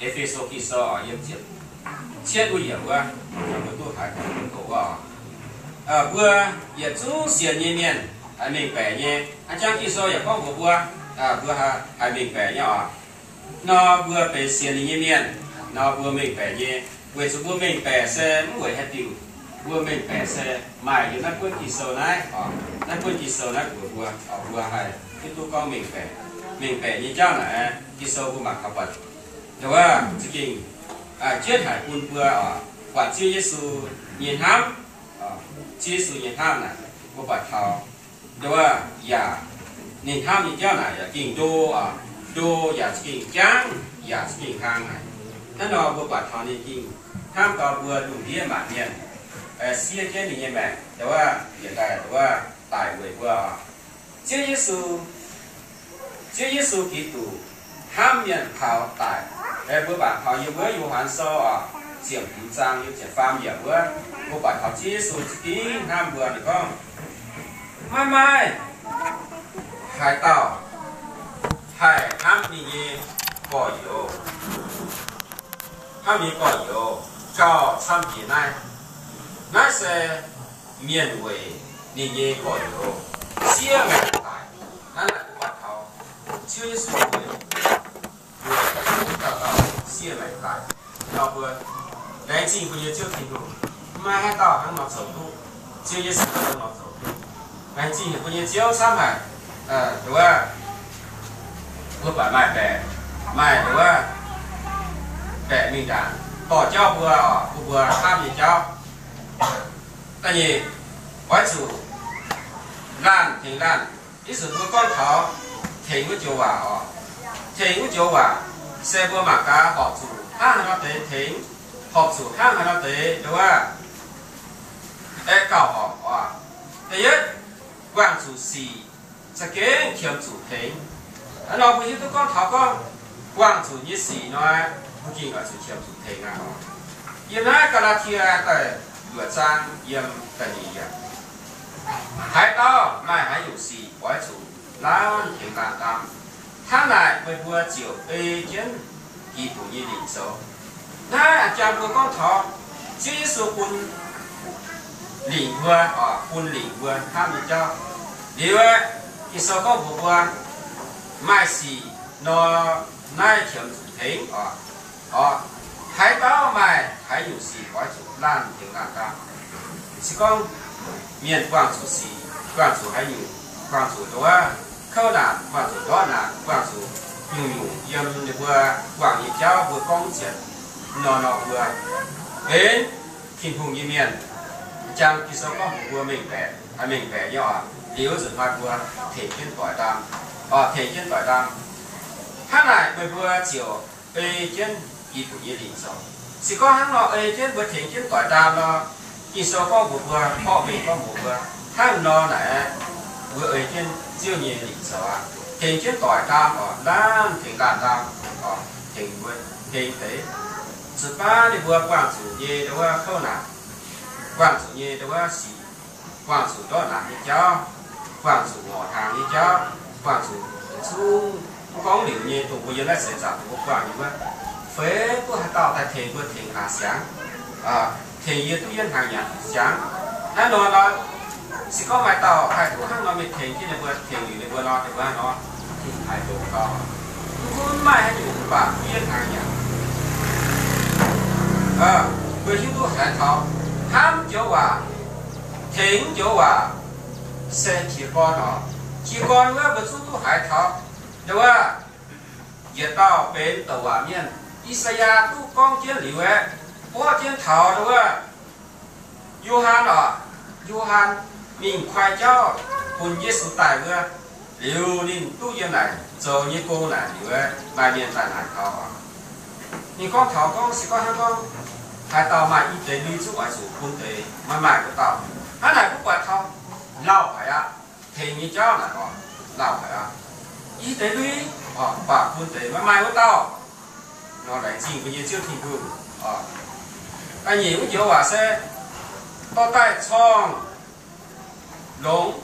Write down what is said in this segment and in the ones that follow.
E^fe^so Ging-Sou yiem ziepc cietv wuov yiemc wuov, mbuo duqv haiz doqc wuov oc. Mbuo yietc zungv sienx nyei mienh haih mengh baeqc nyei. Hnangv jangv Ging-Sou yaac gorngv mbuox mbuo, mbuo haih mengh baeqc nyei oc. Nor mbuo benx sienx ninh nyei mienh, nor mbuo mengh baeqc nyei, weic zuqc mbuo mengh baeqc se mv weic haaix diuc. Mbuo mengh baeqc se maaih yiem naaiv buonv Ging-Sou naaiv oc. Naaiv buonv Ging-Sou naaiv mbuox mbuo, mbuo haih hiuv duqv gorngv mengh baeqc. Mengh baeqc nyei jauv naaic, Ging-Sou mbuo mangc gaax buatc, nduov za'gengh jienv haic bun mbuo oc, buatc Ziouv Yesu nyei hnamv. Ziouv Yesu nyei hnamv naaic, mbuo buatc taux nduov yaac ninh hnamv nyei jauv naaic yaac gengh ndo oc. Ndo yaac za'gengh jangv, yaac za'gengh hlang haic. Hnangv nor mbuo buatc taux ninh gengh hnamv gau mbuo lungh ndiev maanc mienh, siev jienv ninh nyei maengc, nduov yietc daaih nduov daic weic mbuo oc. Ziouv Yesu, Ziouv Yesu Giduc hnamv mienh taux daic. Mbuo buatc taux yiem wuov Yo^han Sou oc, ziepc hmz zaang yiem ziepc faam yiemc wuov, mbuo buatc taux Ziouv Yesu za'gengh hnamv mbuo. Ninh gorngv, maiv maaih haaix dauh haih hnamv ninh nyei gorx-youz, hnamv ninh nyei gorx-youz gauh camv jiex naaiv. Naaiv se mienh weic ninh nyei gorx-youz siev maengc daic. Naaiv naaic mbuo buatc taux Ziouv Yesu weic mbuo dauh dauh siev maengc daic. Nor mbuo laengz zingh mbuo nyei Ziouv Tin-Hungh, maiv maaih haaix dauh hnangv nor zoux duqv. Ziouv Yesu hnangv nor zoux duqv. Laengz zingh haic mbuo nyei Ziouv camv haic. Nduov, mbuo buatc maaih baeqc, maaih nduov, baeqc mingh ndaangc dorh jauv mbuo oc, bun mbuo hnamv nyei jauv. Da'nyeic, oix zuqc laanh tengx laanh. Ih zanc mbuo gorngv taux tengx wuov joux waac oc. Tengx wuov joux waac se mbuo mangc gaax horpc zuqc hnangv haaix nor deix tengx, horpc zuqc hnangv haaix nor deix nduov, aeqv, gauh horpc oc. Da'yietv, guangc zuqc sic, za'gengh qiemx zuqc tengx. Hnangv nor mbuo hiuv duqv gorngv taux gorngv guangc zuqc nyei sic nor, mbuo gengh oix zuqc qiemx zuqc tengx aqv oc. Yiem naaiv Gaa^laa^tie da'luoqc zaang yiem da'nyeic yiemc, haaix dauh maaih haaix nyungc sic oix zuqc laanh tengx laanh daan. Hnangv naaic meih mbuo ziouc ei jienv Giduc nyei lingc zoux. Naaiv a'jang mbuo gorngv taux Ziouv Yesu bun lingc mbuo, bun lingc mbuo hnamv nyei jauv. Liuz, Ging-Sou gorngv mbuox mbuo, maaih sic nor, naaiv qiemx zuqc tengx oc. Oc, haaix dauh maaih haaix nyungc sic oix zuqc laanh tengx laanh daan. Se gorngv mienh buangh zuqc sic, buangh zuqc haaix nyungc, buangh zuqc nduov kouv naanc, buangh zuqc ndortv naanc, buangh zuqc nyungc-nyungc yiem ninh mbuo buangh nyei jauv mbuo gorngv zienc nor nor mbuo benx Tin-Hungh nyei mienh. Jang Ging-Sou gorngv mbuox mbuo mengh baeqc, mengh baeqc nyei oc. Liuz nzunc maaih mbuo tengx jienv doix ndaam, oc, tengx jienv doix ndaam. Hnangv naaic meih mbuo ziouc ei jienv Giduc nyei lingc zoux. Se gorngv hnangv nor ei jienv mbuo tengx jienv doix ndaam nor, Ging-Sou gorngv mbuox mbuo, porv mengh gorngv mbuox mbuo, hnangv nor naaic mbuo ei jienv Ziouv nyei lingc zoux aqv. Tengx jienv doix ndaam oc, laanh tengx laanh ndaam oc, tengx mbuo, tengx deix. Zuqc baav ninh mbuo buangh zuqc nyei nduov kouv naanc, buangh zuqc nyei nduov sic, buangh zuqc ndortv naanc nyei jauv, buangh zuqc ngorc hnaangx nyei jauv, buangh zuqc zungv gorngv liuz nyei dongh mbuo yiem naaiv seix zaangc mbuo buangh nyei wuov. Feix duqv haaix dauh daaih tengx mbuo tengx hlaax siangx, tengx yie duqv yiem hnaangx yaac siangx. Naaiv nor nor, se gorngv maaih dauh haih duqv hnangv nor mingh tengx jienv ninh mbuo, tengx liuz ninh mbuo nor, ninh mbuo nor, haiz ndoqc gau. Mv gunv maaih haaix nyungc mv baac duqv yiem hnaangx yaac, mbuo hiuv duqv haiz taux hnamv joux waac, tengx joux waac se jiez gorn oc. Jiez gorn wuov mbuo zungv duqv haiz taux, nduov, yietc dauh benx douc waac mienh, I^saa^yaa, duqv gorngv jienv liuz aeqv, borqv jienv taux nduov, Yo^han oc, Yo^han mingh koi jauv bun Yesu daaih wuov, liuz ninh duqv yiem naaic zoux nyei gong naaic liuz aeqv, maaih mienh daaih naaic taux oc. Ninh gorngv taux gorngv se gorngv hnangv gorngv haaix dauh maaih i deix lui zungv oix zuqc bun deix, maaih maaih wuov dauh. Hnangv naaic mbuo buatc taux lauh haic aqv. Tengx nyei jauv naaic oc, lauh haic aqv. I deix lui oc, mv baac bun deix maaih maaih wuov dauh. Nor laengz zingh mbuo nyei Ziouv Tin-Hungh oc. Da'nyeic wuov joux waac se dorh daaih corngh longx,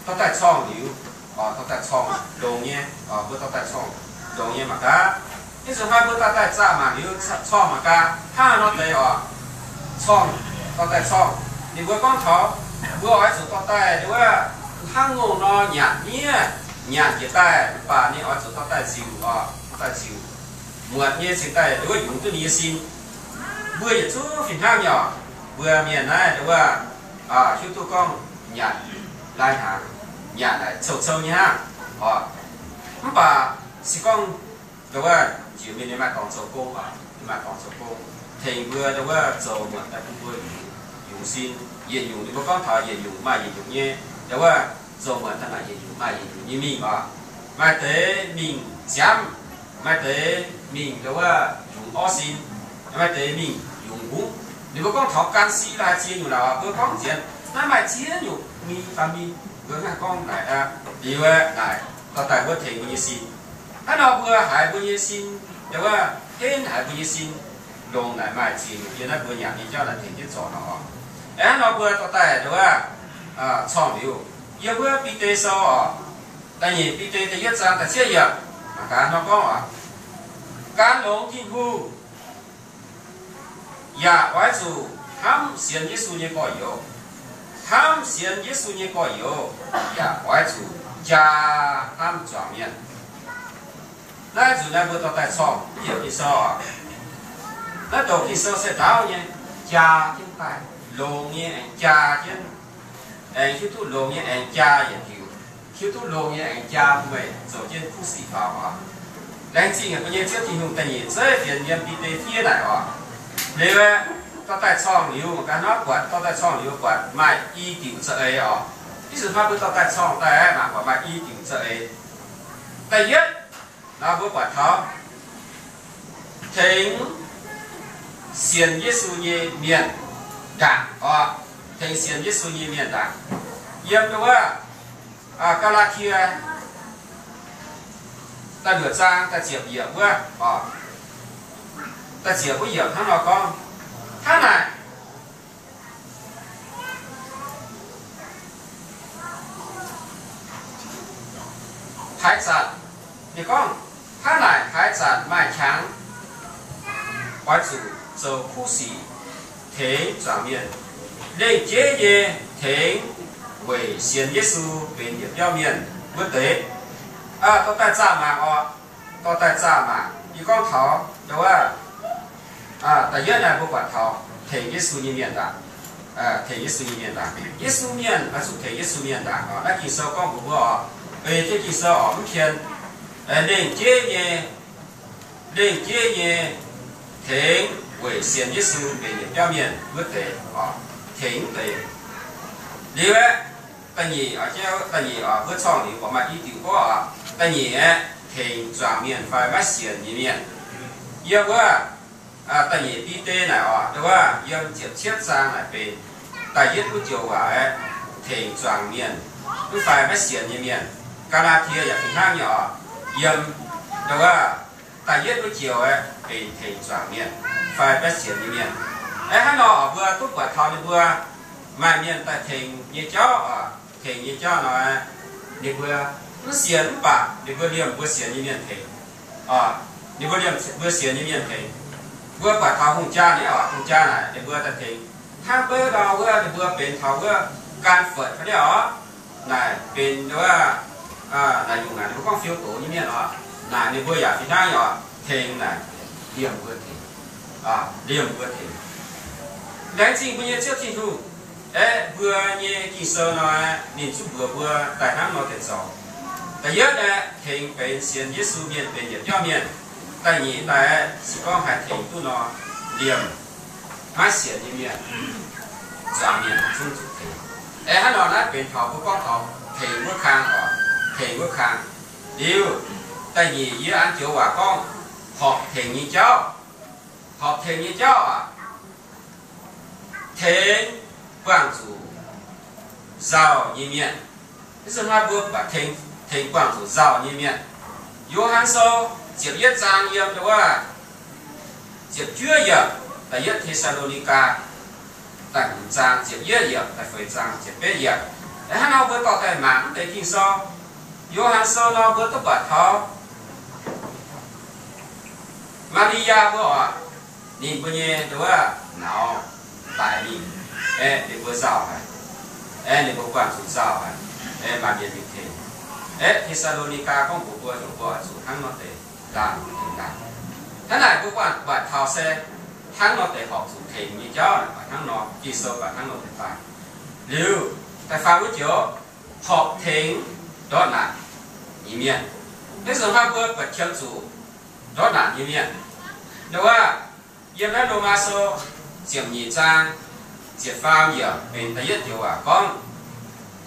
dorh daaih corngh liuz, dorh daaih corngh longx nyei, mbuo dorh daaih corngh longx nyei mangc gaax. Ih zanc naaiv mbuo dorh daaih zaah mangc liuz corngh mangc gaax hnangv haaix nor deix oc. Corngh, dorh daaih corngh. Ninh mbuo gorngv taux mbuo oix zuqc dorh daaih nduov hnangv ngongh nor nyanc miev, nyanc njiec daaih, mv baac ninh oix zuqc dorh daaih ziux oc, dorh daaih ziux. Muotc nyei cingx daaih nduov yungz duqv ninh nyei sin. Mbuo yietc zungv fih hnangv nyei oc. Mbuo mienh naaiv nduov hiuv duqv gorngv nyanc lai hnaangx, nyanc naaic cou-cou nyei hnangv oc. Mv baac se gorngv nduov njiec mienh nyei maaih dorngx zoux gong oc, maaih dorngx zoux gong tengx mbuo nduov zoux muonc daaih bun mbuo yungz sin. Yietc nyungc ninh mbuo gorngv taux yietc nyungc maaih yietc nyungc nyei, nduov zoux muonc daaih naaic yietc nyungc maaih yietc nyungc nyei mingh oc. Maaih deix mingh nziaamv, maaih deix mingh nduov yungz orv sin, maaih deix mingh yungz hungv. Ninh mbuo gorngv taux gan si laaix ziex nyungc naaic oc, mbuo gorngv nziex naaiv maaih ziex nyungc mingh daaih mingh, mbuo hnangv gorngv naaic aqv. Liuz aeqv, naaic dorh daaih mbuo tengx mbuo nyei sin. Hnangv nor mbuo haiz mbuo nyei sin, nduov henv haiz mbuo nyei sin longx naaic maaih ziex nyungc yiem naaiv mbuo nyanc nyei jauv naaic tengx jienv zorc nor oc. Hnangv nor mbuo dorh daaih nduov corngh liuz, yiem wuov Bide Sou oc, da'nyeic Bide da'yietv zaang da'cietv yiemc, mangc gaax nor gorngv oc, gan longx Tin-Hungh yaac oix zuqc hnamv sienx Yesu nyei gorx-youz. Hnamv sienx Yesu nyei gorx-youz yaac oix zuqc jaa hnamv zuangx mienh. Naaiv nzunc naaiv mbuo dorh daaih corngh yiem Ging-Sou oc. Naaiv douc Ging-Sou se ndaauv nyei, jaa jienv daaih, longx nyei aengx jaa jienv, aengx hiuv duqv longx nyei aengx jaa yietc diuc, hiuv duqv longx nyei aengx jaa bun meih zoux jienv kuv sic faaux oc. Laengz zingh mbuo nyei Ziouv Tin-Hungh. Da'nyeic zeiv fienx yiem Bide fiev naaic oc. Liuz aeqv, dorh daaih corngh liuz, ganh hnamv buatc, dorh daaih corngh liuz buatc maaih i diuc za'eix oc. Ih zanc hnoi mbuo dorh daaih corngh daaih aeqv, mangc buatc maaih i diuc za'eix. Da'yietv, naaiv mbuo buatc taux tengx sienx Yesu nyei mienh ndaangc oc. Tengx sienx Yesu nyei mienh ndaangc. Yiem wuov Gaa^laa^tie da'luoqc zaang da'ziepc yiemc wuov oc, da'ziepc wuov yiemc hnangv nor gorngv, hnangv naaic, haaix zanc, ninh gorngv, hnangv naaic haaix zanc maaih qangx oix zuqc zoux kuv sic tengx zuangx mienh. Lengh jeiv nyei tengx weic sienx Yesu benx yietc biauv mienh wuov deix. Dorh daaih zaah mangc oc. Dorh daaih zaah mangc. Yie gorngv taux wuov, da'yietv naaiv mbuo buatc taux tengx Yesu nyei mienh ndaangc. Tengx Yesu nyei mienh ndaangc. Yesu mienh oix zuqc tengx Yesu mienh ndaangc oc. Naaiv Ging-Sou gorngv mbuox mbuo oc, ei jienv Ging-Sou oc, mv pien, lengh jeiv nyei, lengh jeiv nyei tengx weic sienx Yesu benx yietc biauv mienh wuov deix oc. Tengx wuov deix. Liuz aeqv, da'nyeic, da'nyeic oc, mbuo corngh liuz buatc maaih i diuc gorngv oc, da'nyeic aeqv, tengx zuangx mienh fai maiv sienx nyei mienh. Yiem wuov da'nyeic Bide naaic oc, wuov yiem ziepc cietv zaang naaic benx da'yietv wuov joux waac aeqv, tengx zuangx mienh, mv fai maiv sienx nyei mienh. Gaa^laa^tie yaac fih hnangv nyei oc, yiem wuov da'yietv wuov joux aeqv, benx tengx zuangx mienh fai maiv sienx nyei mienh. Aeqv, hnangv nor oc, mbuo duqv buatc taux ninh mbuo maaih mienh daaih tengx nyei jauv oc, tengx nyei jauv nor, ninh mbuo mv sienx mv baac ninh mbuo liemh mbuo sienx nyei mienh tengx. Ninh mbuo liemh mbuo sienx nyei mienh tengx. Mbuo buatc taux hungh jaa nyei oc, hungh jaa naaic ninh mbuo daaih tengx. Hnangv beuv ndau wuov ninh mbuo benx taux wuov gan fuotc fai niaa oc, naaic benx wuov, naaic nyungc naaic ninh mbuo gorngv fiou doz nyei mienh oc, naaic ninh mbuo yaac fih hnangv nyei oc, tengx naaic liemh mbuo tengx, liemh mbuo tengx. Laengz zingh mbuo nyei Ziouv Tin-Hungh, aeqv, mbuo nyei Ging-Sou nor, ninh zungv mbuox mbuo daaih hnangv nor deix zoux. Da'yietv aeqv, tengx benx sienx Yesu mienh benx yietc biauv mienh. Da'nyeic daaih aeqv, se gorngv haih tengx duqv nor, liemh maiv sienx nyei mienh, zuangx mienh zungv zuqc tengx. Aeqv, hnangv nor naaiv benx taux mbuo gorngv taux tengx wuov kang oc, tengx wuov kang. Liuz, da'nyeic yie an joux waac gorngv horpc tengx nyei jauv. Horpc tengx nyei jauv aac, tengx buangh zuqc nzauh nyei mienh. Ih zanc naaiv mbuo buatc tengx, tengx buangh zuqc nzauh nyei mienh. Yo^han Sou ziepc yietv zaang yiem wuov ziepc juov yiemc, da'yietv Te^saa^lo^ni^gaa da'hmz zaang ziepc yietv yiemc, da'feix zaang ziepc betv yiemc. Hnangv nor mbuo dorh daaih mangc mv deix Ging-Sou. Yo^han Sou nor mbuo duqv buatc taux Maa^li^yaa mbuo oc, ninh mbuo nyei nduov nauz daic mingh, aeqv, ninh mbuo nzauh haic, aeqv, ninh mbuo guangh zuqc nzauh haic, aeqv, maaih mienh mingh tengx. Aeqv, Te^saa^lo^ni^gaa gorngv mbuox mbuo, dongh mbuo oix zuqc hnangv nor deix laanh tengx laanh. Hnangv naaic mbuo buatc, buatc taux se hnangv nor deix horpc zuqc tengx nyei jauv naaic, buatc hnangv nor, Ging-Sou buatc hnangv nor deix daaih. Liuz, da'faam wuov joux, horpc tengx ndortv naanc nyei mienh. Naaiv nzunc hnoi mbuo buatc qiemx zuqc ndortv naanc nyei mienh. Nduov, yiem naaiv Lomaa Sou ziepc nyeic zaang ziepc faam yiemc benx da'yietv joux waac gorngv,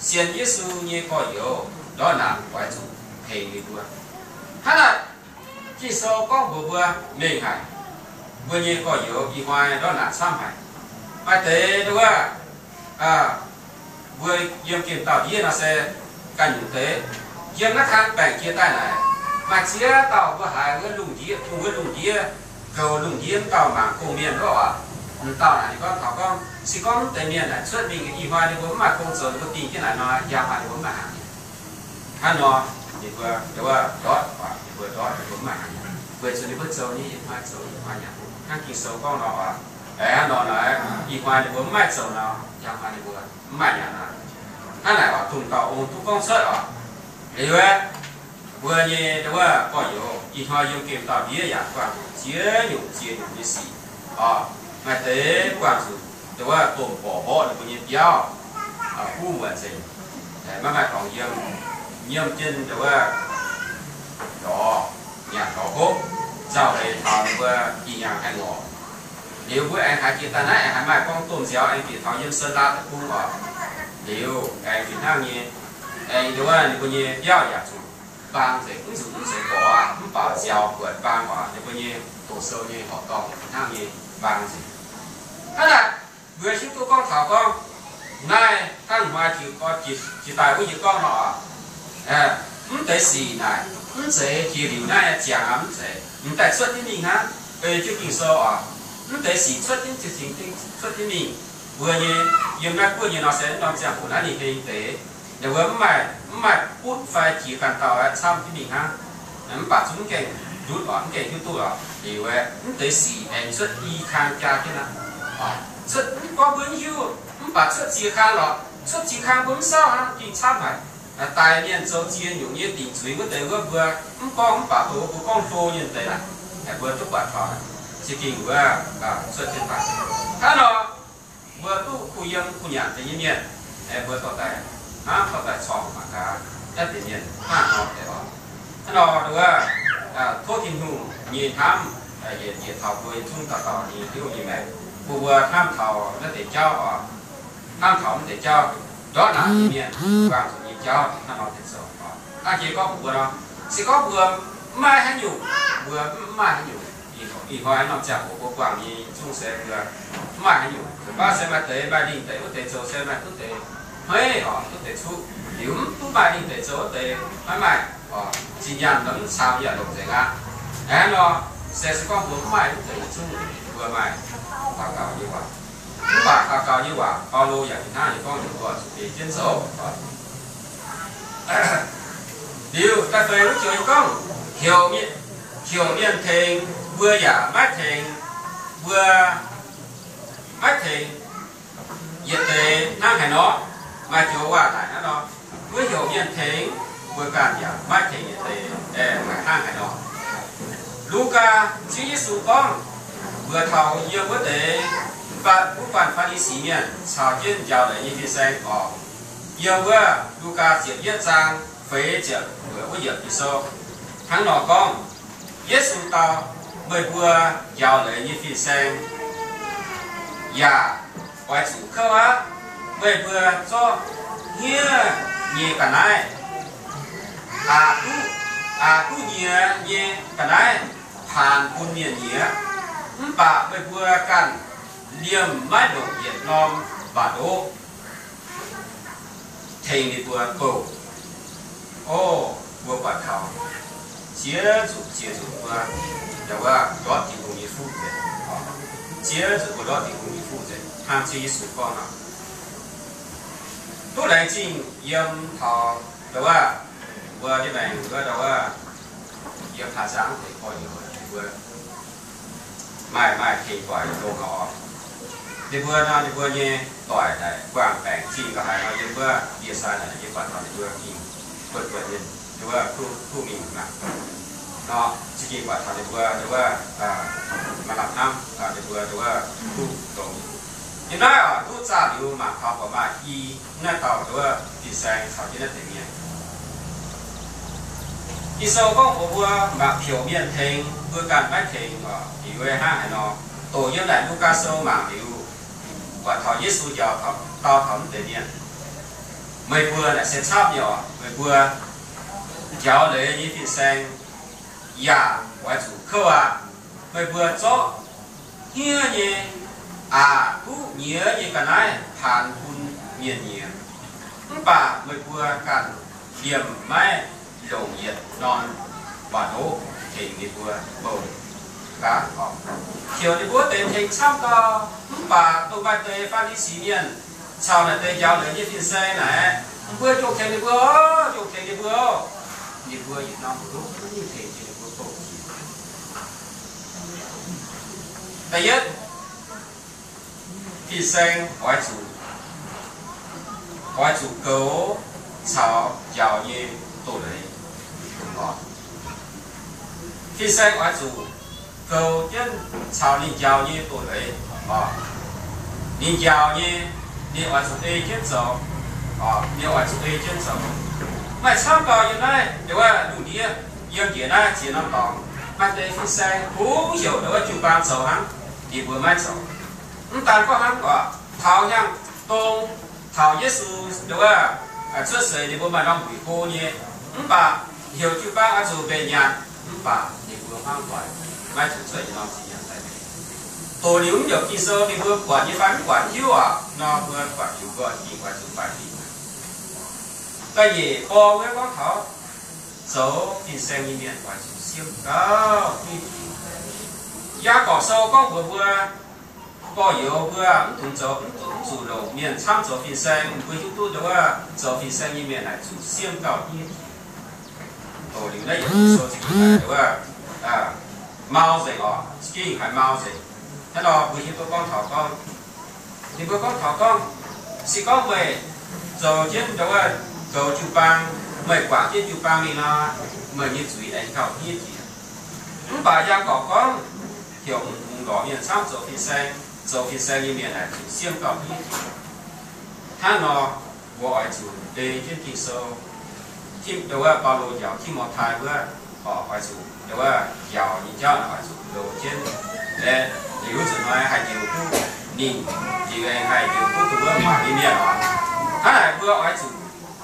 sienx Yesu nyei gorx-youz ndortv naanc oix zuqc tengx ninh mbuo. Hnangv naaic, Ging-Sou gorngv mbuox mbuo mengh haic, mbuo nyei gorx-youz ih hnoi ndortv naanc camv haic. Maaih deix nduov, mbuo yiem gemh dauh ndiev nor se ganh nyungc deix. Yiem naaiv kang baengc jiex daaih naaic, maaih ziex dauh mbuo haiz wuov lungh ndiev, bung wuov lungh ndiev, goux lungh ndiev dauh mangc gong mienh wuov oc. M'dauh naaic ninh gorngv taux gorngv, se gorngv mv deix mienh naaic cuotv mingh ih hnoi ninh mbuo mv maaih gong zoux, ninh mbuo dingh jienv naaic nor, njang hnoi ninh mbuo mv maaih hnyangx. Hnangv nor, ninh mbuo nduov ndortv, ninh mbuo ndortv ninh mbuo mv maaih hnyangx, weic zuqc ninh mbuo zoux nyei yietc hnoi zoux yietc hnoi nyanc. Hnangv Ging-Sou gorngv nor oc. Hnangv nor naaic, ih hnoi ninh mbuo mv maaih zoux nor, njang hnoi ninh mbuo mv maaih nyanc nor. Hnangv naaic oix dongh dauh ong duqv gorngv cuotv oc. Liuz aeqv, mbuo nyei nduov gorx-youz ih hnoi yiem gemh dauh ndiev yaac guangc ziex nyungc ziex nyungc nyei sic oc. Maaih deix guangc zuqc nduov domh borqc mborqv ninh mbuo nyei biauv, huv muonc nzengc, maiv maaih dorngx yiem, yiem jienv nduov lorz nyanc lorz hopv, nzauh heix taux ninh mbuo ih hnyangx haih ngorc. Liuz mbuo aengx haiz jiex daaih naaiv aengx haiz maaih gorngv domh nziaaux aengx bieqc taux yiem Sơn La deic-bung oc. Liuz aengx fih hnangv nyei, aengx nduov ninh mbuo nyei biauv yaac zuqc mbaang nzengc, mv zuqc mv zeiz gorx aqv, mv baac nziaaux buatc mbaang oc, ninh mbuo nyei doqc sou nyei horqc dorngh fih hnangv nyei mbaang nzengc. Hnangv naaic, mbuo hiuv duqv gorngv taux gorngv naaiv hnangv hnoi jiex, jiex daaih wuov yie gorngv nor oc, mv deix sic naaic mv zeiz jiex liuz naaiv ziangx aqv, mv zeiz, m'daaih cuotv jienv mingh hnangv. Ei jienv Ging-Sou oc, mv deix sic cuotv jienv, cuotv jienv mingh. Mbuo nyei yiem naaiv guoqv nyei nor se norm ziangh hoc naaiv ninh heng deix, ninh mbuo mv maaih, mv maaih butv fai jiex ganh dauh camv jienv mingh hnangv. Mv baac zungv mv gaengh ndutv oc, mv gaengh hiuv duqv oc. Liuz aeqv, mv deix sic aengx cuotv i kang jaa jienv aqv. Cuotv mv gorngv mbuo mv hiuv, mv baac cuotv ziex kang lorqc. Cuotv ziex kang mbuo mv sauv hnangv, ging camv haic. Daaih mienh zoux ziex nyungc nyei dingc zuiz wuov deix wuov mbuo mv gorngv, mv baac dongh mbuo gorngv hlo nyei deix naaic, mbuo duqv buatc taux. Za'gengh wuov cuotv jienv daaih hnangv nor, mbuo duqv kuh yiem kuh nyanc deix nyei mienh, mbuo dorh daaih hnamv, dorh daaih corngh mangc gaax naaiv deix mienh hnangv nor deix oc. Hnangv nor wuov, tov Tin-Hungh nyei hnamv yietc yietc taux mbuo yietc zungv dauh dauh nyei hnyouv nyei maengc, bun mbuo hnamv taux naaiv deix jauv oc. Hnamv taux naaiv deix jauv, ndortv naanc nyei mienh buangh zuqc nyei jauv hnangv nor deix zoux oc. Hnangv jiex gorngv mbuox mbuo nor, se gorngv mbuo mv maaih haaix nyungc, mbuo mv maaih haaix nyungc, ih hnoi norm ziangh hoc mbuo buangh nyei zungv se mbuo mv maaih haaix nyungc. Nzunc baav se maaih deix maaih lingh deix wuov deix zoux se maaih duqv deix hmeiv oc, duqv deix cuqv. Liuz mv duqv maaih lingh deix zoux wuov deix maiv maaih oc, zinh nyaanh mv caux yaac longc nzengc aqv. Hnangv nor, se se gorngv mbuo mv maaih wuov deix zungv, mbuo maaih daux gaux nyei waac. Mv baac daux gaux nyei waac, Baulo yaac fih hnangv nyei gorngv ninh mbuo zuqc ei jienv zoux. Liuz da'feix wuov joux gorngv, heuc mienh, heuc mienh tengx, mbuo yaac maiv tengx, mbuo maiv tengx yietc deix hnangv haaix nor. Maaih joux waac naaic hnangv nor, mbuo heuc mienh tengx, mbuo ganh yaac maiv tengx yietc deix, hnangv haaix nor. Lugaa, Ziouv Yesu gorngv mbuox taux yiem wuov deix, wuov banh Faa^li^si mienh caux jienv njaaux leiz nyei fin-saeng oc. Yiem wuov Lugaa ziepc yietv zaang feix ziepc luoqc wuov yiemc Ging-Sou hnangv nor gorngv, Yesu dau, meih mbuo njaaux leiz nyei fin-saeng yaac oix zuqc kouv aqv. Meih mbuo zorqv hniev nyei ga'naaiv, aqc duqv, aqc duqv nyiex nyei ga'naaiv paanx bun mienh nyiex, mv baac meih mbuo ganh liemh maiv longc yietc norm mba'ndoqv tengx ninh mbuo bouh. O, mbuo buatc taux ziex zuqc, ziex zuqc mbuo, ndortv Tin-Hungh nyei fuqv nzengc. Ziex zuqc mbuo ndortv Tin-Hungh nyei fuqv nzengc, hnangv Ziouv Yesu gorngv nor. Duqv laengz zingh yiem taux ndau wuov, mbuo nyei maengc wuov ndau wuov, yiem Hlaax Nzangv deic-bung gorx-youz mbuo maaih, maaih tengx doic longx oc. Ninh mbuo nor, ninh mbuo nyei doic naaic buangh baengc zingh ga'haaix nor, yiem wuov Yie^saa^yaa naaic yie buatc taux ninh mbuo gengh buonv-buonv mienh, ninh mbuo duqv, duqv mingh mangc nor, za'gengh buatc taux ninh mbuo, ninh mbuo maaih lamh hnamv, ninh mbuo, ninh mbuo duqv longx. Yiem naaiv oc, duqv zaah liuz mangc taux buatc maaih i naaiv dauh, ninh mbuo fin-saeng caux jienv naaiv deix mienh. Ging-Sou gorngv mbuox mbuo, mangc piouc mienh tengx, mbuo ganh maiv tengx oc, liuz hnangv haaix nor. Doqc yiem naaic Lugaa Sou mangc liuz, buatc taux Yesu njaaux taux, dau taux mv deix mienh, meih mbuo naaic se camv nyei oc. Meih mbuo njaaux leiz nyei fin-saeng yaac oix zuqc kouv aqv. Meih mbuo zorqv hniev nyei, aqc duqv nyiex nyei ga'naaiv paanx bun mienh nyiex, mv baac meih mbuo ganh liemh maiv longc yietc norm waac-ndoqv tengx ninh mbuo bouh gaax oc. Heuc ninh mbuo wuov deix tengx camv gau, mv baac dongh maaih deix Faa^li^si Mienh caux naaic deix njaaux leiz nyei fin-saeng naaic, mbuo jomc tengx ninh mbuo oc, jomc tengx ninh mbuo oc. Ninh mbuo yietc norm waac-ndoqv maiv mingh tengx jienv ninh mbuo bouh jiex. Da'yietv, fin-saeng oix zuqc, oix zuqc goux caux njaaux nyei doz-leiz. Fin-saeng oix zuqc goux jienv caux ninh njaaux nyei doz-leiz. Ninh njaaux nyei, ninh oix zuqc ei jienv zoux. Ninh oix zuqc ei jienv zoux. Maaih camv gau yiem naaiv nduov wuov lungh ndiev, yiem njiec naaiv ziex norm dorngx, maaih deix fin-saeng kungx heuc nduov wuov jiu-baang zoux hnangv, ninh mbuo maiv zoux. Mv daan gorngv hnangv oc, taux hnyangx dong, taux Yesu nduov wuov cuotv seix ninh mbuo maaih norm mbuic go nyei, mv baac heuc jiu-baang oix zuqc mbenc nyanc, mv baac ninh mbuo hmuangv doic, maiv zuqc cuotv yietc norm zinh nyanc daaih mbenc. Doqc liuz mv heuc Ging-Sou ninh mbuo buatc nyei fai mv buatc hiuv oc, nor mbuo buatc liuz mbuo gengh oix zuqc faix fim. Da'nyeic borng wuov gorngv taux zoux fin-saeng nyei mienh oix zuqc siemv gauh diqv. Yaagorpc Sou gorngv mbuox mbuo, gorx-youz mbuo mv dungx zoux, mv zuqc, mv zuqc longc mienh camv zoux fin-saeng. Mbuo hiuv duqv nduov wuov zoux fin-saeng nyei mienh naaic zuqc siemv gauh diqv. Doqc liuz naaiv yiemc Ging-Sou za'gengh haiz nduov wuov mau nzengc oc, za'gengh haiz mau nzengc. Hnangv nor mbuo hiuv duqv gorngv taux gorngv, ninh mbuo gorngv taux gorngv, se gorngv meih zoux jienv nduov wuov goux jiu-baang, meih guangc jienv jiu-baang mingh nor, meih nyei zuiz aengx gauh hniev jiex. Mv baac Yaagorpc gorngv, heuc mv dungx lorz mienh camv zoux fin-saeng. Zoux fin-saeng nyei mienh naaic zuqc siemv gauh hniev jiex. Hnangv nor, mbuo oix zuqc ei jienv Ging-Sou, Tim, nduov wuov Baulo njaaux Ti^mo^tai wuov, oix zuqc nduov wuov njaaux nyei jauv naaic oix zuqc loz jienv. Liuz zuqc hnoi haih njoux duqv ninh, liuz aengx haih njoux duqv dongh wuov muangx nyei mienh oc. Hnangv naaic mbuo oix zuqc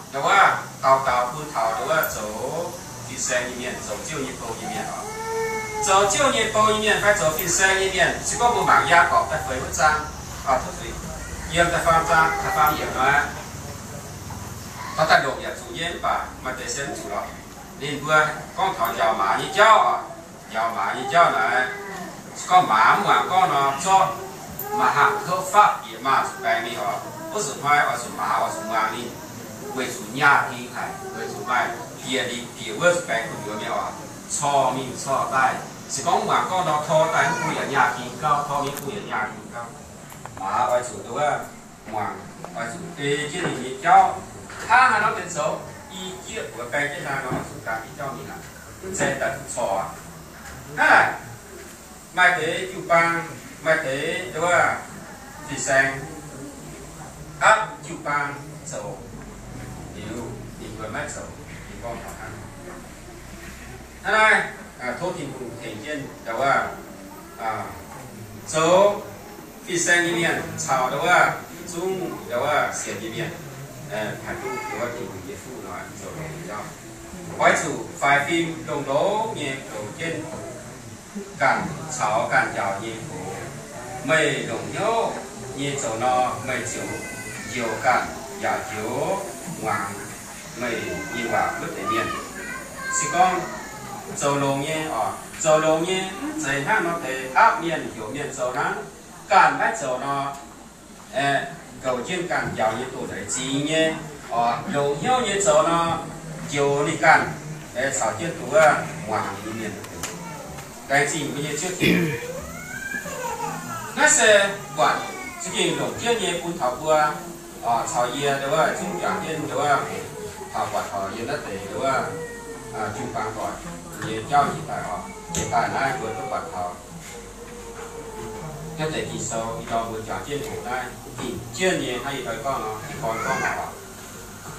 nduov wuov daux gaux bun taux nduov wuov zoux fin-saeng nyei mienh, zoux Ziouv nyei bou nyei mienh oc. Zoux Ziouv nyei bou nyei mienh fai zoux fin-saeng nyei mienh, se gorngv mbuo mangc Yaagorpc da'feix wuov zaang, yiem da'faam zaang, da'faam yiemc nor, taux daaih longc yaac zuqc nyei, mv baac maaih deix se mv zuqc lorqc. Ninh mbuo gorngv taux njaaux maaz nyei jauv oc. Njaaux maaz nyei jauv naaic, se gorngv maaz mv muangx gorngv nor, zorqv maaz hangh kouv faqv bieqc maaz zuqc baeng mingh oc. Wuov zuqc hnoi oix zuqc maaz oix zuqc muangx ninh, weic zuqc nyaah ging haic, weic zuqc maaih bieqc ninh bieqc wuov zuqc baeng kuh nduov mingh oc. Corc mingh corc daaih, se gorngv mv muangx gorngv nor, tor daaih mv bung yaac nyaah ging gauh, tor mingh mv bung yaac nyaah ging gauh. Maaz oix zuqc nduov wuov muangx, oix zuqc ei jienv ninh nyei jauv. Hnangv haaix nor benx zoux, i jieqv buoz baeng jienv naaiv nor, oix zuqc daan jienv jauv mingh aqv. Mv zeiz daaih duqv corc aqv. Hnangv naaic, maaih deix jiu-baang, maaih deix nduov fin-saeng apv jiu-baang zoux, liuz ninh mbuo maiv zoux, ninh gorngv taux hnangv. Hnangv naaiv, tov Tin-Hungh tengx jienv nduov wuov zoux fin-saeng nyei mienh caux nduov wuov zungv nduov wuov sienx nyei mienh haih duqv nduov wuov Tin-Hungh nyei fuqv nor, zoux longx nyei jauv. Oix zuqc faix fim longx-longx nyei goux jienv ganh caux ganh njaaux nyei gox. Meih longc hnyouv nyei zoux nor, meih ziouc njoux ganh yaac njoux muangx meih nyei waac wuov deix mienh. Se gorngv zoux longx nyei oc, zoux longx nyei mv zeiz hnangv nor deix apv mienh heuc mienh zoux hnangv. Ganh maiv zoux nor, goux jienv ganh njaaux nyei doz-leiz zingx nyei oc. Longc hnyouv nyei zoux nor, njoux ninh ganh caux jienv dongh wuov muangx nyei mienh. Laengz zingh mbuo nyei Ziouv Tin-Hungh. Naaiv se buatc za'gengh longc jienv nyei bun taux mbuo, caux yie nduov zungv juangc jienv nduov, taux buatc taux yie naaiv deix nduov, jiu-baang doic nyei jauv jiex daaih oc. Jiex daaih naaiv mbuo duqv buatc taux naaiv deix Ging-Sou, ih ndorm mbuo juangc jienv hoqc naaiv, dingc jienv nyei hnangv yie oix gorngv nor, ih gorn gorngv nor oc.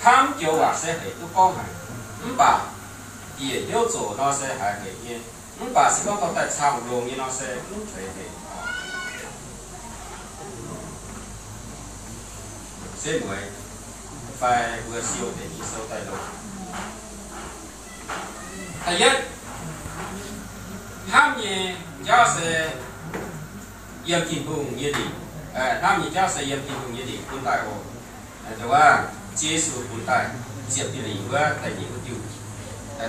Hnamv joux waac se hec duqv gorngv haic, mv baac bieqc hnyouv zoqc nor se haiz hec nyei. Mv baac se gorngv dorh daaih camv longx nyei nor se mv zeiz hec. Setv mueiz fai mbuo siou deix Ging-Sou daaih longc. Da'yietv, hnamv nyei jauv se yiem Tin-Hungh nyei lingc. Hnamv nyei jauv se yiem Tin-Hungh nyei lingc bun daaih oc. Nduov, Ziouv Yesu bun daaih ziepc diuh lingc wuov da'nyeic wuov diuh.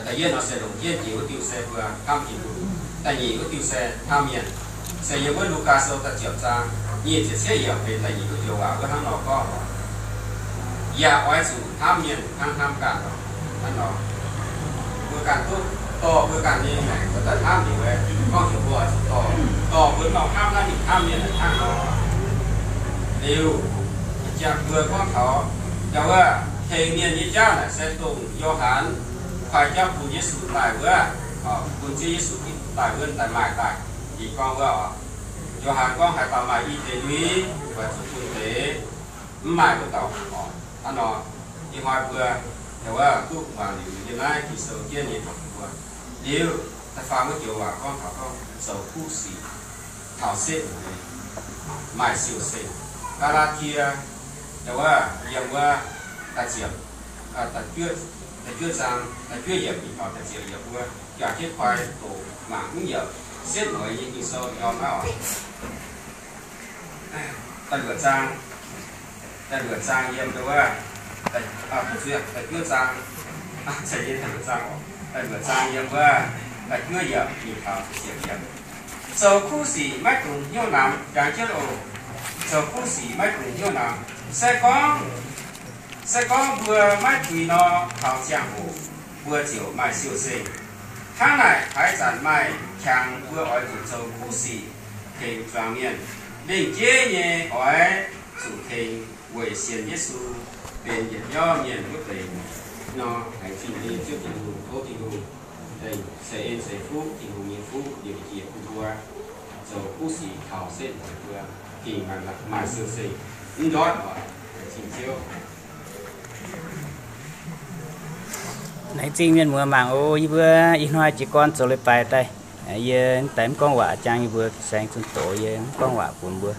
Da'yietv nor se longc jienv jiex wuov diuh se mbuo hnamv Tin-Hungh. Da'nyeic wuov diuh se hnamv mienh. Se yiem wuov Lugaa Sou da'ziepc zaang nyic ziepc cietv yiemc benx da'nyeic wuov joux waac wuov hnangv nor gorngv, yaac oix zuqc hnamv mienh hnangv hnamv ganh hnangv nor. Mbuo ganh duqv dorh mbuo ganh nyei maengc duqv daaih hnamv liuz, gorngv heuc mbuo oix zuqc dorh, dorh mbuo nor hnamv naaiv mingh hnamv mienh hnangv nor. Liuz, jangx mbuo gorngv taux ndau wuov tengx mienh nyei jauv naaic se dongh Yo^han kuaix jauv bun Yesu daaih wuov, bun Ziouv Yesu Giduc daaih wuov daaih maaih daaih. Ninh gorngv wuov oc, Yo^han gorngv, haaix dauh maaih i deix ndui, oix zuqc bun deix mv maaih wuov dauh oc. Hnangv nor, ih hnoi mbuo ndau wuov duqv muangx liuz yiem naaiv Ging-Sou jienv nyei taux mbuo. Liuz, da'faam wuov joux waac gorngv taux gorngv zoux kuv sic taux setv mueiz maaih siou-seng. Gaa^laa^tie, ndau wuov yiem wuov da'ziepc, da'juov zaang da'juov yiemc mingh taux da'ziepc yiemc wuov, yaac jienv koi doqc mangc mv yiemc setv mueiz nyei Ging-Sou ndorm naaiv oc. Da'luoqc zaang, da'luoqc zaang yiem ndau wuov, da'juov zaang, da'luoqc zaang, da'luoqc zaang yiem wuov, da'juov yiemc mingh taux da'ziepc yiemc. Zoux kuv sic maiv dungx hnyouv namx, jangx jienv oc. Zoux kuv sic maiv dungx hnyouv namx. Se gorngv, se gorngv mbuo maiv puix nor, taux ziangh hoc mbuo ziouc maaih siou-seng. Hnangv naaic, haaix zanc maaih qangx mbuo oix zuqc zoux kuv sic tengx zuangx mienh. Lingh jeiv nyei oix zuqc tengx weic sienx Yesu benx yietc biauv mienh wuov deix nor, laengz zingh nyei Ziouv Tin-Hungh, tov Tin-Hungh ceix en ceix fuqv, Tin-Hungh nyei fuqv yietc jiex bun mbuo zoux kuv sic taux setv mueiz mbuo gengh maaih siou-seng mv ndortv oc. Laengz zingh Ziouv. Laengz zingh mienh muoz mangc oc. Yie mbuo ih hnoi jiez gorn zoux leiz-baaix daaih, yie daaih mv gorngv waac, jangx yie mbuo saeng zunh doz, yie mv gorngv waac bun mbuo.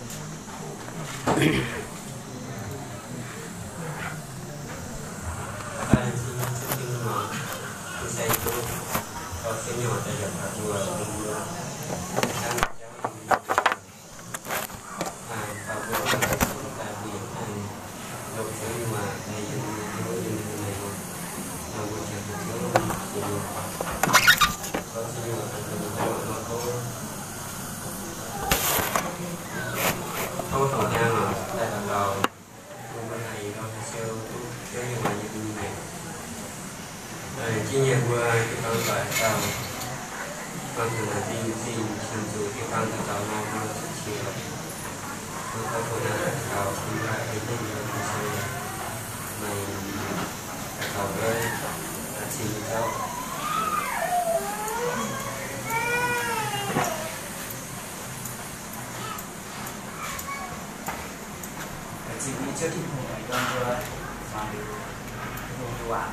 Tov dongh naaiv daaih daux gaux, bun mbuo haih ih ndorm haih siou duqv Ziouv nyei waac yiem mbuo nyei maengc. Jiex nyei mbuo, ih ndorm doic dauh, mangc taux naaic zingh zingh qiemx zuqc jiu-baang daux gaux nor, mbuo zuqc qiex. Bun tov dongh naaiv daux gaux bun mbuo haih ei jienv nyei Ging-Sou, maaih daux gaux mbuo cing nyei jauv. Laengz zingh nyei Ziouv Tin-Hungh, yiem mbuo muangx liuz Tin-Hungh nyei waac,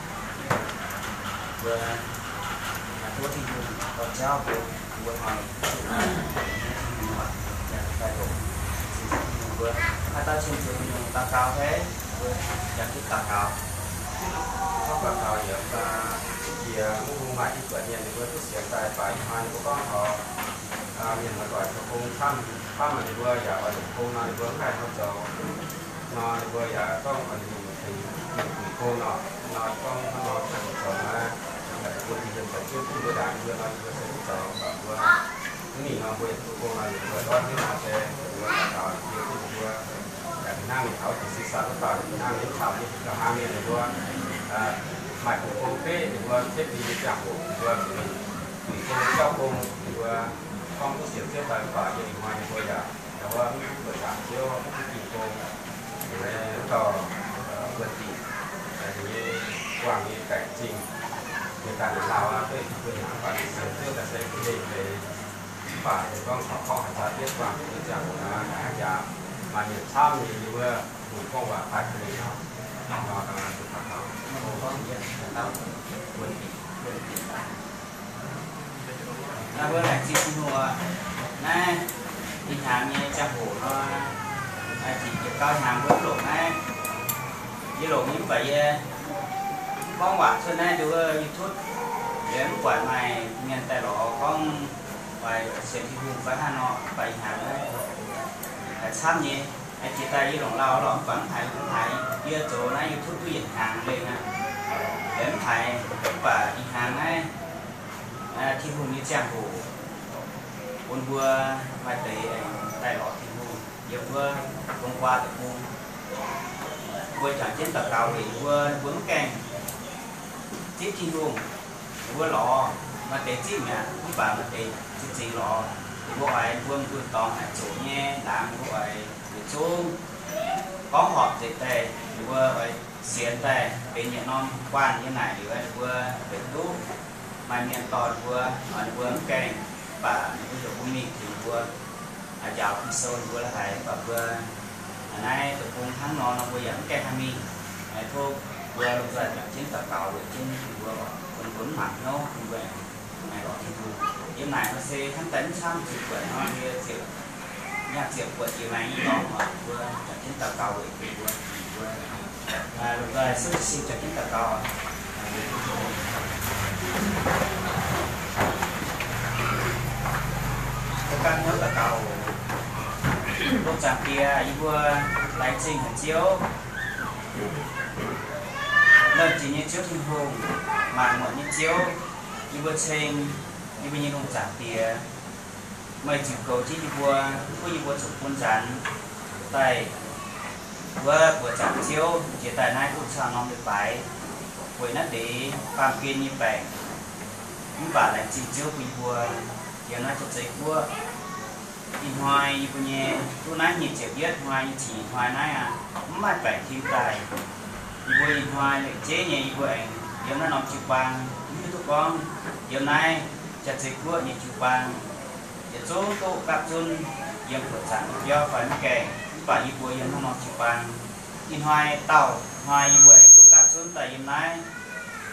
mbuo tov Tin-Hungh dorh jauv mbuo, mbuo hnoi zuqc Tin-Hungh waac yaac daaih longc. Laengz zingh Tin-Hungh, mbuo haaix dauh cing zuqc Tin-Hungh daux gaux fai, mbuo yaac duqv daux gaux. Gorngv daux gaux yaac jiex mv bung maaih diuh buatc mienh ninh mbuo duqv sienx daaih, baac ih hnoi ninh mbuo gorngv taux mienh muoz-doic zoux gong camv, camv ninh mbuo yaac oix longc gong nor, ninh mbuo mv haih hnangv zoux nor, ninh mbuo yaac gorngv oix longc mienh guix gong nor, nor gorngv hnangv nor zoux naaiv, bun Tin-Hungh zoux jienv bun mbuo ndaangc, mbuo nor ninh mbuo se mv zoux, mv baac mbuo mv mingh nor, mbuo yaac zoux gong nor, ninh mbuo ndortv jienv nor se mbuo daux gaux jiex bun mbuo yaac fih hnangv ninh taux jiex sin san wuov dauh, fih hnangv ninh mv taux nyei, gauh hnangv mienh ninh mbuo maaih gong-beqv ninh mbuo cietv dingh nyei ziangh hoc, ninh mbuo zuqc mingh guix gong jauv gong, ninh mbuo gorngv duqv sienx Ziouv daaih mv baac yie ih hnoi ninh mbuo yaac Wuov mv duqv buoqc zaangc Ziouv, mv duqv Ging-Bung, liuz wuov dauh wuonh dinc, ninh nyei guangc nyei baengc zingh, ninh daaih ninh lauh aqv, duqv mbuo hnyangx baac ninh sienx Ziouv daaih se mv hei deix. Mv baac ninh gorngv taux gorngv haaix dauh yietv guangc nyei ziangh hoc aqv, haaix jaax maaih mienh camv nyei, yie wuov hungh gorngv waac daaih bun ninh nor, nor dangh zuqc taux taux. Naaiv mbuo laengz zingh Tin-Hungh oc. Naaiv ih hnyangx nyei ziangh hoc nor, jiex jiez gau hnyangx mbuo mv longc naaiv. Yie longc nyei mv baac yie mv gorngv waac cuotv naaiv nduov YouTube, yie mv buatc maaih mienh daaih lorz gorngv oix sienx Tin-Hungh fai hnangv nor, mv baac ih hnyangx naaiv haiz camv nyei. Jiex daaih yie longc lauh lorqc, mv baac mv haiz, mv haiz yie zoux naaiv YouTube duqv yietc hnyangx lengh aqv. Yie mv haiz, mv baac ih hnyangx naaiv Tin-Hungh nyei ziangh hoc bun mbuo maaih deix aengx daaih lorz Tin-Hungh yiem wuov Longc Guaa deic-bung. Mbuo juangc jienv daux gaux weic ninh mbuo, ninh mbuo mv gaengh zipv Tin-Hungh. Ninh mbuo lorz, maaih deix zipv mi'aqv, mv baac maaih deix za'gengh lorz. Ninh mbuo oix mbuo mv duqv dorngx haaix zoqc nyei laangz, ninh mbuo oix yietc zungv gorngv horpc nzengc daaih, ninh mbuo oix sienx daaih benx yietc norm guanh nyei naaic liuz, ninh mbuo benx duqv maaih mienh dorh ninh mbuo, ninh mbuo mv gaengh, mv baac ninh mbuo heuc mbuo mingh tengx mbuo njaaux Ging-Sou ninh mbuo la'haiz, mv baac mbuo naaiv deic-bung hnangv nor nor mbuo yaac mv gaengh haih mingh. Tov mbuo lomh nzoih juangc jienv daux gaux weic jienv ninh mbuo, bun mbuo mv mangc hnyouv, bun mbuo aengx lorz Tin-Hungh. Yiem naaic nor se hnangv daaih mv camv zuqc buatc nor, yie ziouc nyaah ziouc buatc jiex maengx nyei dorngx oc. Mbuo juangc jienv daux gaux weic bun mbuo, mbuo lomh nzoih suiv jiez sin juangc jienv daux gaux. Mbuo gapv hnyouv daux gaux. Lungh zaangc Diex, yie mbuo laengz zingh haic Ziouv, lomh nzoih nyei Ziouv Tin-Hungh, maanc muotc nyei Ziouv, yie mbuo ceng yie mbuo nyei lungh zaangc Diex. Meih ziux goux jienv yie mbuo, bun yie mbuo zuqc bun nzaanx daaih wuov buoqc zaangc Ziouv jiex daaih naaiv duqv camv norm leiz-baaix, weic naaiv deix baamh gen nyei baengc. Mv baac laengz zingh Ziouv bun yie mbuo yiem naaiv Jaav-Zei Guoqv. Ih hnoi yie mbuo nyei duqv naaiv nyei ziepc yietv hnoi nyei cingx hnoi naaiv aqv, mv maaih baengc tim daaih. Yie mbuo ih hnoi lengc jeiv nyei yie mbuo aengx yiem naaiv norm jiu-baang, mv hiuv duqv gorngv yiem naaiv Jaav-Zei Guoqv nyei jiu-baang yietc zungv duqv gapv zunv yiem buoqc zaangc nyei biauv fai mv gaengh. Mv baac yie mbuo yiem naaiv norm jiu-baang, ih hnoi dauh hnoi yie mbuo aengx duqv gapv zunv daaih yiem naaiv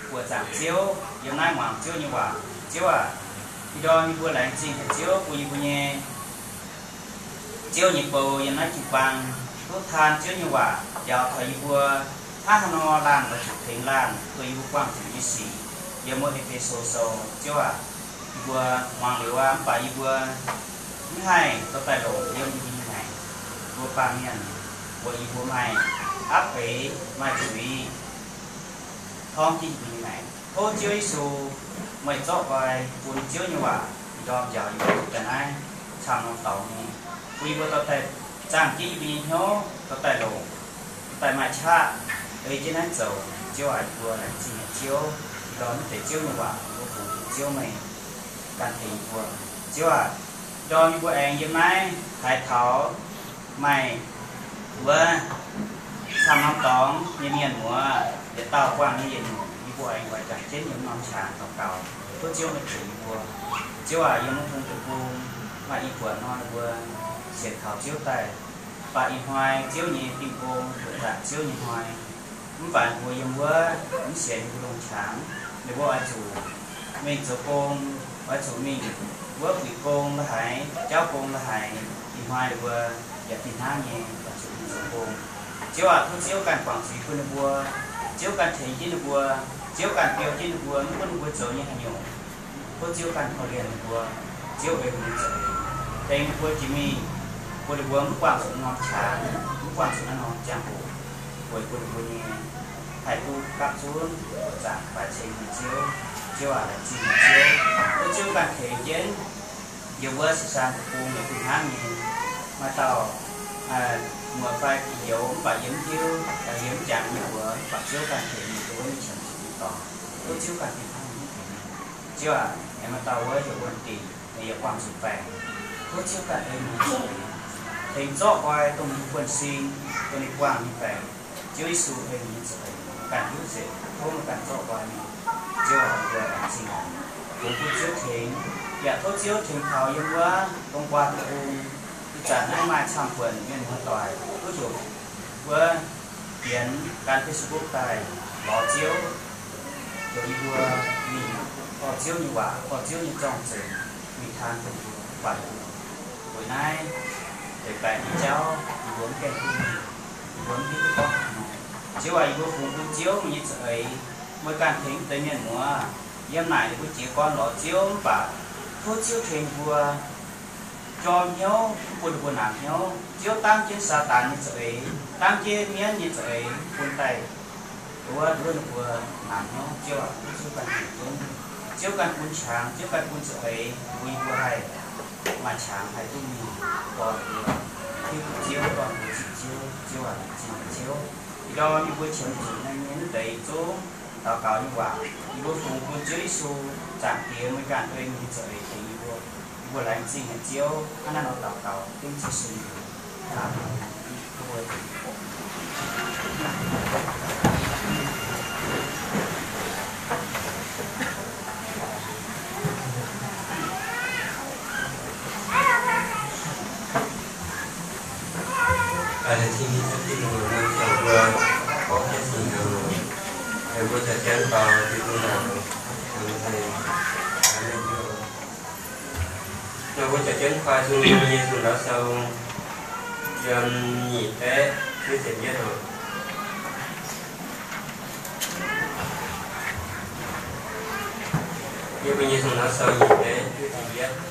buoqc zaangc Ziouv, yiem naaiv muangx Ziouv nyei waac. Ziouv aac, ih ndorm yie mbuo laengz zingh haic Ziouv bun yie mbuo nyei Ziouv nyei bou yiem naaiv jiu-baang duqv taan Ziouv nyei waac njaaux taux yie mbuo hnangv haaix nor laanh oix zuqc tengx laanh duqv yie mbuo buangh zuqc nyei sic. Yiem wuov E^fe^so Sou, Ziouv aac, yie mbuo muangx liuz aqv, mv baac yie mbuo mv haih dorh daaih longc yiem yie mbuo nyei maengc. Mbuo baamh mienh, mbuo yie mbuo maaih aapv beiz, maaih zuiz torngv jienv yie mbuo nyei maengc. Tov Ziouv Yesu, meih zorqv nqoi bun Ziouv nyei waac ih ndorm njaaux yie mbuo daaih naaiv camv norm dorngx nyei, bun yie mbuo dorh daaih zaangh jienv yie mbuo nyei hnyouv dorh daaih longc, dorh daaih maaih qaqv ei jienv naaiv zoux. Ziouv aac, yie mbuo laengz zingh haic Ziouv. Ih ndorm naaiv deix Ziouv nyei waac yie mbuo fungx Ziouv meih ganh tengx yie mbuo. Ziouv aac, ih ndorm yie mbuo aengx yiem naaiv haiz taux maaih wuov camv norm dorngx nyei mienh muoz, yietc dauh buangh nyei yietc nyungc, yie mbuo aengx oix juangc jienv yiem norm qangx daux gaux. Tov Ziouv meih tengx yie mbuo. Ziouv aac, yiem wuov bung deic-bung maaih i buonc nor, ninh mbuo sienx kaux Ziouv daaih. Mv baac ih hnoi Ziouv nyei Dingh Gong, buoqc zaangc Ziouv nyei hnoi, mv baac ninh mbuo yiem wuov mv sienx nyei mbuo longx qangx, ninh mbuo oix zuqc mingh zoux gong, oix zuqc mingh wuov buic gong la'haiz, jauv gong la'haiz. Ih hnoi ninh mbuo yaac fih hnangv nyei oix zuqc mingh zoux gong. Ziouv aac, tov Ziouv ganh guangc zuiz bun ninh mbuo. Ziouv ganh tengx jienv ninh mbuo. Ziouv ganh biou jienv ninh mbuo, mv gunv ninh mbuo zoux nyei haaix nyungc. Tov Ziouv ganh korv-lienh ninh mbuo. Ziouv ei ninh mbuo zoux, tengx ninh mbuo jiex mingh, bun ninh mbuo mv buangh zuqc norm qangx, mv buangh zuqc naaiv norm ziangh hoc, weic bun ninh mbuo nyei haih duqv gapv zunv buoqc zaangc baaix ceng nyei Ziouv. Ziouv aac, laengz zingh meih Ziouv. Tov Ziouv ganh tengx jienv yiem wuov Sipshan deic-bung yaac fih hnangv nyei. Maaih dauh muoz fai bieqc youz mv baac yie mv hiuv, yie mv jangx nyei mbuox, mv baac Ziouv ganh tengx ninh duqv wuov mingh qiemx zuqc nyei dorngx. Tov Ziouv ganh fih hnangv nyei tengx ninh. Ziouv aac, aengx maaih dauh wuov heuc Wuonh Dingc, ninh yaac buangh zuqc baengc. Tov Ziouv ganh ei ninh zoux. tengx zorqv nqoi dongh ninh buonv-sin, dongh ninh buangh nyei baengc. Ziouv Yesu ei ninh nyei za'eix ganh hiuv nzengc, tov meih ganh zorqv nqoi mingh. Ziouv aac, yie mbuo laengz zingh fungx bun Ziouv tengx, yaac tov Ziouv tengx taux yiem wuov dongh nquaah deic-bung ih zanc naaiv maaih camv-buonc mienh muoz-doic duqv heuc wuov fienx gan Facebook daaih lorz Ziouv, heuc yie mbuo mingh dorh Ziouv nyei waac, dorh Ziouv nyei zorng-zengx mingh taan bun yie mbuo buatc. Weic naaiv deix baengc nyei jauv yie mbuo mv gaengh duqv mingh, yie mbuo mv hiuv duqv gorngv haaix nor. Ziouv aac, yie mbuo fungx bun Ziouv meih nyei za'eix, meih ganh tengx deix mienh muoz yiem naaic ninh mbuo jiez gorn lorz Ziouv, mv baac tov Ziouv tengx mbuo jorm hnyouv, mv bun ninh mbuo nangx hnyouv. Ziouv, dangv jienv Saadaan nyei za'eix, dangv jienv mienv nyei za'eix bun daaih wuov nduov ninh mbuo nangx hnyouv. Ziouv aac, tov Ziouv ganh tengx zunv, Ziouv ganh bun qangx, Ziouv ganh bun za'eix bun yie mbuo haih maaih qangx haih duqv mingh dorh ninh mbuo hiuv duqv Ziouv, dorh ninh mbuo zuqc Ziouv. Ziouv aac, laengz zingh Ziouv. Ih ndorm yie mbuo qiemx zuqc naaiv nyei naaiv deix zungv daux gaux nyei waac, yie mbuo fungx bun Ziouv Yesu, Zaangc Diex, meih ganh ei meih nyei za'eix tengx yie mbuo. Yie mbuo laengz zingh haic Ziouv. Hnangv naaiv nor daux gaux dengv Yesu nyei mbuox. Aamen. Ninh mbuo caux jienv koi Tin-Hungh nyei Singx Nzaaux Sou yiem nyic baeqv civ ziepc yietv oc. Yiem mbuo nyei Singx Nzaaux Sou nyic baeqv civ ziepc yietv.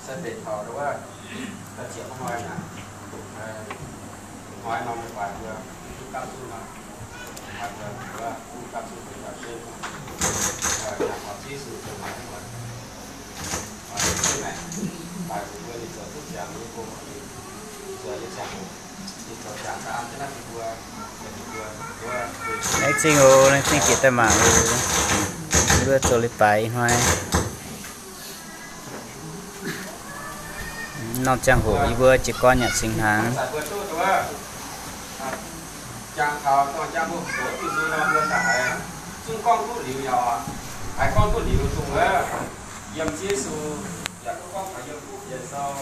Deix taux wuov, ziepc hnoi naaic, hnoi norm leiz-baaix mbuo duqv gapv zunv nor, hnoi mbuo wuov duqv gapv zunv mbuo yaac zunv, jangx taux Yesu dongh naaic mbuo, maengc daaih mbuo ninh zoux duqv ziangx nyei gong, ninh zoux nyei ziangh hoc, ninh zoux ziangx daaih an jienv naaiv mbuo, mbuo, mbuo, Laengz zingh oc, laengz zingh bieqc daaih mangc oc. Yie mbuo zoux leiz-baaix ih hnoi. Norm ziangh hoc yie mbuo jiez gorn yaac cingx hnaangx. Jangx taux dorh jangx mbuo zoux zuqc nzung nor, mbuo daaih haiz zungv gorngv duqv liuz yaac oc, haiz gorngv duqv liuz dongh wuov, yiem Yesu yaac duqv gorngv taux yiem Fuqv Bieqc Sou,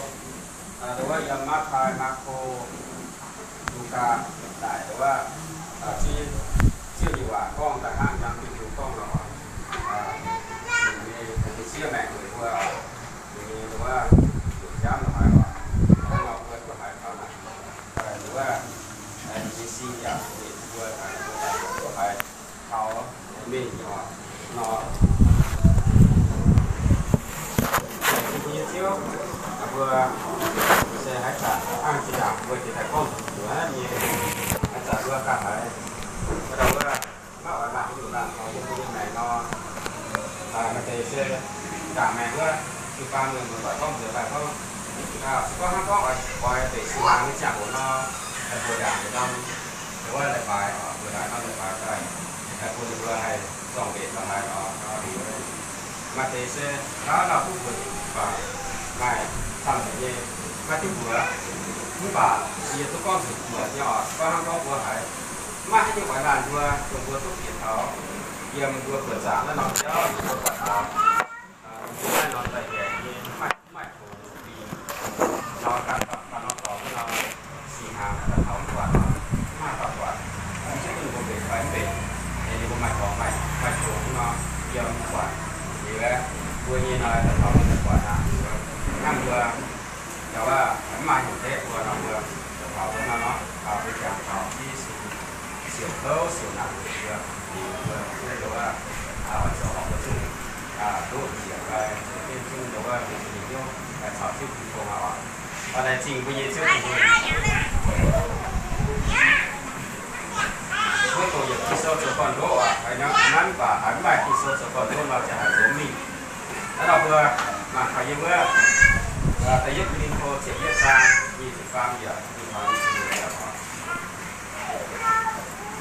wuov yiem Matv^taai, Maako, Lugaa daaih wuov, Ziouv nyei waac gorngv daaih hnangv jangx Bieqc Sou gorngv nor, ninh nyei sieqv maengc weic mbuo, ninh nyei wuov, heuc jangv nor haiz oc, hnangv nor mbuo duqv haiz taux naaic, wuov, ninh nyei sin yaac weic mbuo haiz, mbuo daaih duqv haiz taux mingh nyei oc nor. Mbuo nyei Ziouv, mbuo se haaix zanc hnangv zinh ndaangc mbuo jiex daaih gorngv zuqc nyei, haaix zanc mbuo ganh haiz, mbuo daaih wuov, maiv oix maaih haaix nyungc laanh taux yiem mbuo nyei maengc nor, maaih deix se ndaangc maengc wuov, jiu-baang mienh muoz-doic gorngv nzuonx daaih gorngv, se gorngv hnangv gorngv oix, oix beic sung hnaangx nyei ziangh hoc nor, mbuo ndaangc norm, wuov leiz-baaix, mbuo ndaangc norm leiz-baaix daaih, bun ninh mbuo haih zorng-mbenc daaih haaix nor, maaih deix se naaiv nor duqv mbuox baac maaih camv haic nyei, maiv duqv mbuox. Mv baac yie duqv gorngv zuqc mbuox nyei oc. Se gorngv hnangv gorngv mbuo haiz maiv haaix nyungc oix laanh mbuo, dongh mbuo duqv bieqc taux yiem mbuo buoqc zaangc naaiv norm jauv, mbuo buatc taux naaiv norm daaih nyanc nyei, maiv, maiv tongx fingx nor, ganh norm dorngx nor, singx hnaangx daaih taux mv buatc nor, maiv dauh buatc. Mv hiuv duqv ninh mbuo mbenc fai mv mbenc, ninh mbuo maaih dorngx maaih, maaih tongx nor, yiem mv buatc. Liuz mbuo nyei nor, daaih taux mv buatc aqv. Hnangv mbuo, mv maaih hnyouv tengx mbuo nor, mbuo daaih taux nor, mbuo jangx taux Yesu siouc kouv siouc naanc weic mbuo, liuz mbuo, mbuo oix zoux horpc mbuo zungv duqv njiec fai zungv, zungv nduov mbuo nyei hnyouv caux Ziouv Tin-Hungh oc. Oix laengz zingh mbuo nyei Ziouv Tin-Hungh. Mbuo doqc yietc Ging-Sou zoux gorn-ndoqv oc, hnangv mv baac haiz mv maaih Ging-Sou zoux gorn-ndoqv nor, ziouc haiz zoux mingh. Hnangv nor mbuo mangc taux yiem wuov Da'yietv Ko^lin^to ziepc yietv zaang nyic ziepc faam yiemc mingh taux nyic ziepc hmz yiemc oc.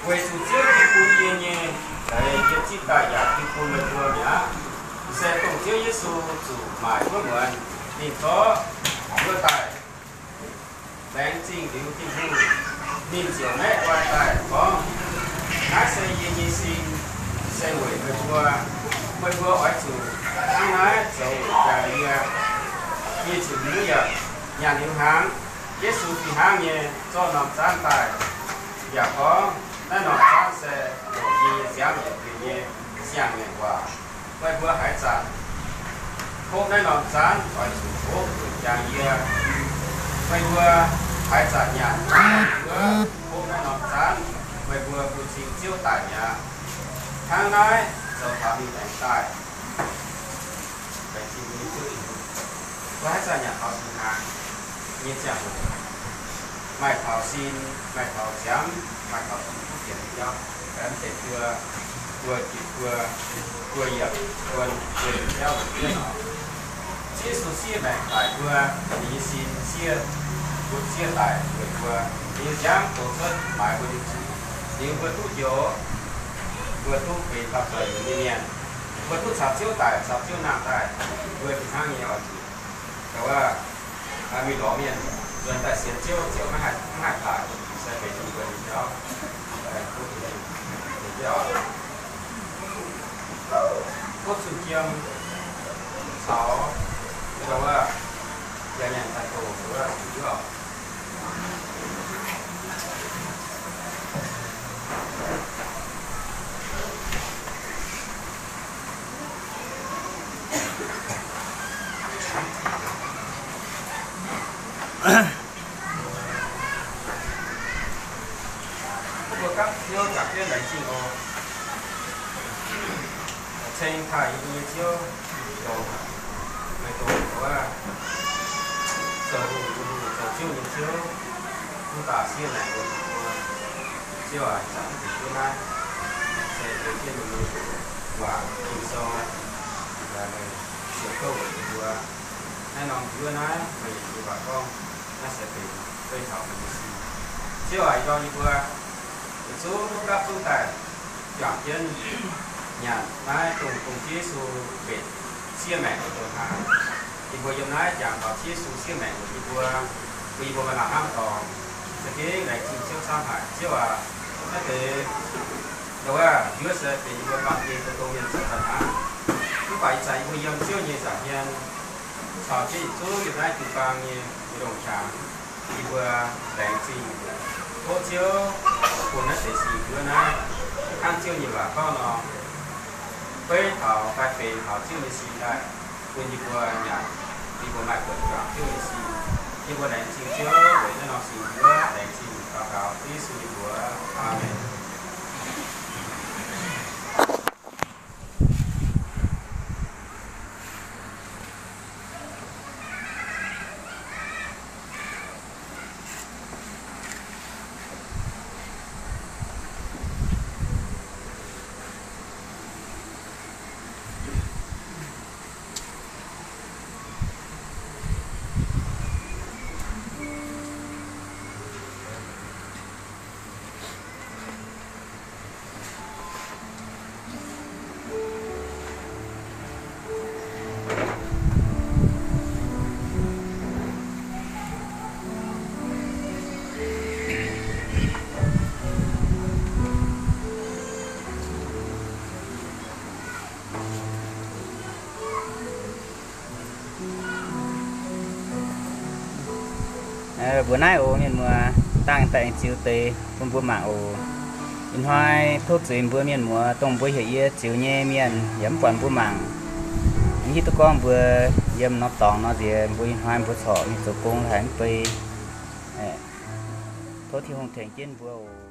Weic zuqc Ziouv Tin-Hungh yie nyei leiz yie zipv daaih yaac Tin-Hungh meih mbuo mi'aqv. Se dongh Ziouv Yesu zuqc maaic wuov muonz, ninh zorqv wuov daaih laengz zingh liuz Tin-Hungh, ninh ziouc maeqv guai daaih gorngv, naaiv se yie nyei sin, se weic meih mbuo. Meih mbuo oix zuqc hnangv naaiv zoux weic jangx yie. Yie ziouc mbuo yaac nyanc liuz hnaangx. Yesu fih hnangv nyei zorqv norm zaanv daaih, yaac gorngv, naaiv norm zaanv se longc yie nyei nziaamv yietc liuz nyei siang-ngaengc waac. Meih mbuo haaix zanc hopv naaiv norm zaanv oix zuqc hopv weic jangx yie. Meih mbuo haaix zanc nyanc wuov hopv naaiv norm zaanv, meih mbuo bun cing Ziouv daic mi'aqv. Hnangv naaiv zoux taux ninh aengx daaih. Mbuo haaix zanc nyanc taux singx hnaangx nyei ziangh hoc, maaih taux sin, maaih taux nziaamv, maaih taux duqv fienx nyei jauv, mv deix buo, buo jiex buo, buo yiemc, buo, buo yiemc jauv weic jienv oc. Ziouv Yesu siev maengc daic mbuo, ninh nyei sin siev, butv siev daic weic mbuo, ninh nyei nziaamv goux cuotv maaiz mbuo nyei zuiz. Liuz mbuo duqv njoux, mbuo duqv benx dauh doic nyei mienh, mbuo duqv caux Ziouv daic, caux Ziouv nangh daaih, mbuo fih hnangv nyei oix zuqc, wuov, mingh lorz mienh nzuonx daaih sienx Ziouv ziouc maiv haih, maiv haih daic, se benx mbuo nyei jauv. Duqv cun jiem caux, wuov, yaac nyanc daaih doqc, wuov, zuqc Ziouv. Mbuo gapv Ziouv gapv jienv laengz zingh oc. Ceng taaih yie mbuo nyei Ziouv, dongh meih dongh wuov, Ziouv, mv baac siev maengc mbuo, Ziouv aac, zanc deix juov naaiv se deix jienv meih nyei waac Ging-Sou, meih ziouc gouv weic yie mbuo. Naaiv norm juov naaiv meih nyei waac gorngv, naaiv se benx beiv taux meih nyei sin. Ziouv aac, ih ndorm yie mbuo yietc zungv duqv gapv zunv daaih juangc jienv nyanc naaiv dongh bun Ziouv Yesu mbenc siev maengc nyei douz-hnaangx. Yie mbuo yiem naaiv jangx taux Ziouv Yesu siev maengc weic yie mbuo, bun yie mbuo maaih lamh hnamv dorngx. Za'gengh laengz zingh Ziouv camv haic. Ziouv aac, naaiv deix ndau wuov njuov se benx yie mbuo baamh gen dongh mienh zoux daaih hnangv. Mv baac ih zanc yie mbuo yiem Ziouv nyei nza'hmien, caux jienv yietc zungv yiem naaiv jiu-baang nyei ndoh qangx, yie mbuo laengz zingh. Tov Ziouv bun naaiv deix singx njuov naaiv, hnangv Ziouv nyei waac gorngv nor, beiv taux daaih benx taux Ziouv nyei sin daaih, bun yie mbuo nyanc, yie mbuo maaih buonc juangc Ziouv nyei sin. Yie mbuo laengz zingh Ziouv weic naaiv norm singx njuov, laengz zingh daux gaux Yesu nyei mbuox. Aamen. Mbuox naaiv oc, mienh muoz, dangh daaih aengx ziux deix bun mbuo mangc oc. Ih hnoi tov zuiz mbuo mienh muoz, dongh mbuo heuc yie ziux nyei mienh yaac mv buatc mbuo mangc. Mv hiuv duqv gorngv mbuo yiem norm dorngx nor nziex, mbuo ih hnoi mbuo corc mingh zoux gong haic mv bei. Tov Tin-Hungh tengx jienv mbuo oc.